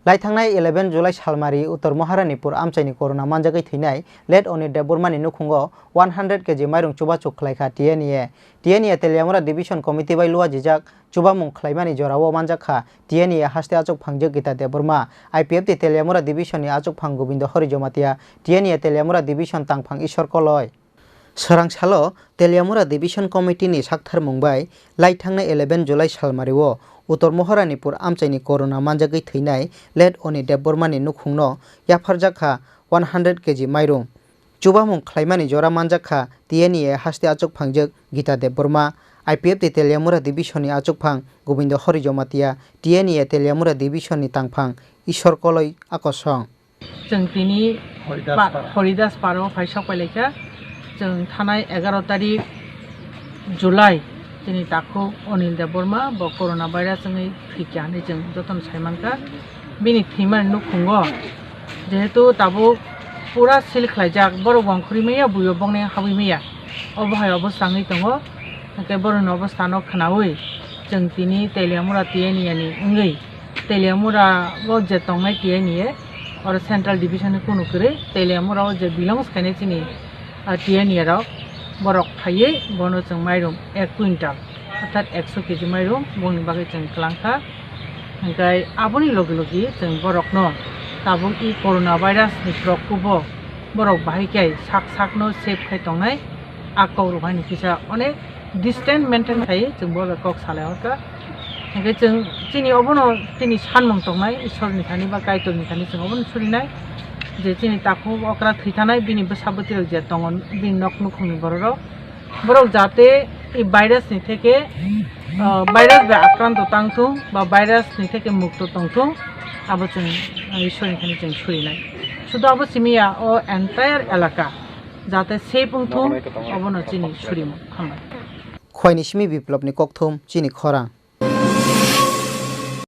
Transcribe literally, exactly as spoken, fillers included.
Laithangnai eleven July salmari Uttor Maharanipur amchaini corona manjagwi thwinai late Oni Debbarmani nukhungo one hundred K G mairung chubachu khlaikha T N E. T N E Teliamura Division Committee bai luajijak chubamung khlaimani jorao manjakha T N E haste achukphangjak Gita Debbarma, I P F T Teliamura Division ni achukphang Gobindo Hori Jomatia, T N E Teliamura Division tangphang Ishwar Koloi. Swrang salo Teliamura Division Committee ni saktharmung bai laithangnai eleven July salmario Uttor Maharanipur amchaini corona manjagwi thwinai late Oni Debbarmani nukhungno yapharjakha one hundred K G mairung. Chubamung khlaimani jora manjakha T N E haste achukphangjak Gita Debbarma, I P F T Teliamura Division ni achukphang Gobindo Hori Jomatia, T N E Teliamura Division ni tangphang Ishwar Koloi akosong. Chwng tini Horidas pa-, Para. Horidas Paro phai sok pai laikha. Chwng thanai egaroh tarik July, chini takhuk Onil Debbarma bo corona virus wngwi thwikha hinwi chwng jotono sai mankha. Bini thwimani nukhungo jehetu tabuk pura seal khlaijak, borok wngkhorwi maya, buio boknai habwi maya, obo hai obostha wngwi tongo. Hwnkhe borokni obostha no khwnaui chwng tini Teliamura T N E ni wngwi Teliamura o je tongnai T N E, oro Central Division ni kunu kwrwi, Teliamura o je belongs khainai chini, ah, T N E rok, borok phaiwi bono chwng mairum ek quintal, orthat ekso K G mairum bongni bagwi chwng kwlangkha. Hwnkhe aboni logi logi chwng borokno tabuk i corona virus ni prokopo borok bahai khe sak sakno save khai tongnai, a kok rok haini kisa onek distance maintain khai chwng bo bai kok salai hor kha. Hwnkhe chwng chini obono chini sanmung tongnai, Ishwar ni thani ba Kaitor ni thani chwng obono surinai je chini takhuk okra thwi thanai bini bwsa bwtwi rok je tongo bini nok nukhung ni borok rok, borok jate i virus ni theke, ah, virus bai akranto tang thung ba virus ni theke mukto tong thung, abo chwng, ah, Ishwar ni thani chwng surinai. Sudo abo simi ya, o entire elaka jate safe wng thung, obono chini surimung. Hambai. Khwaini simi Biplopni kokthum chini khorang.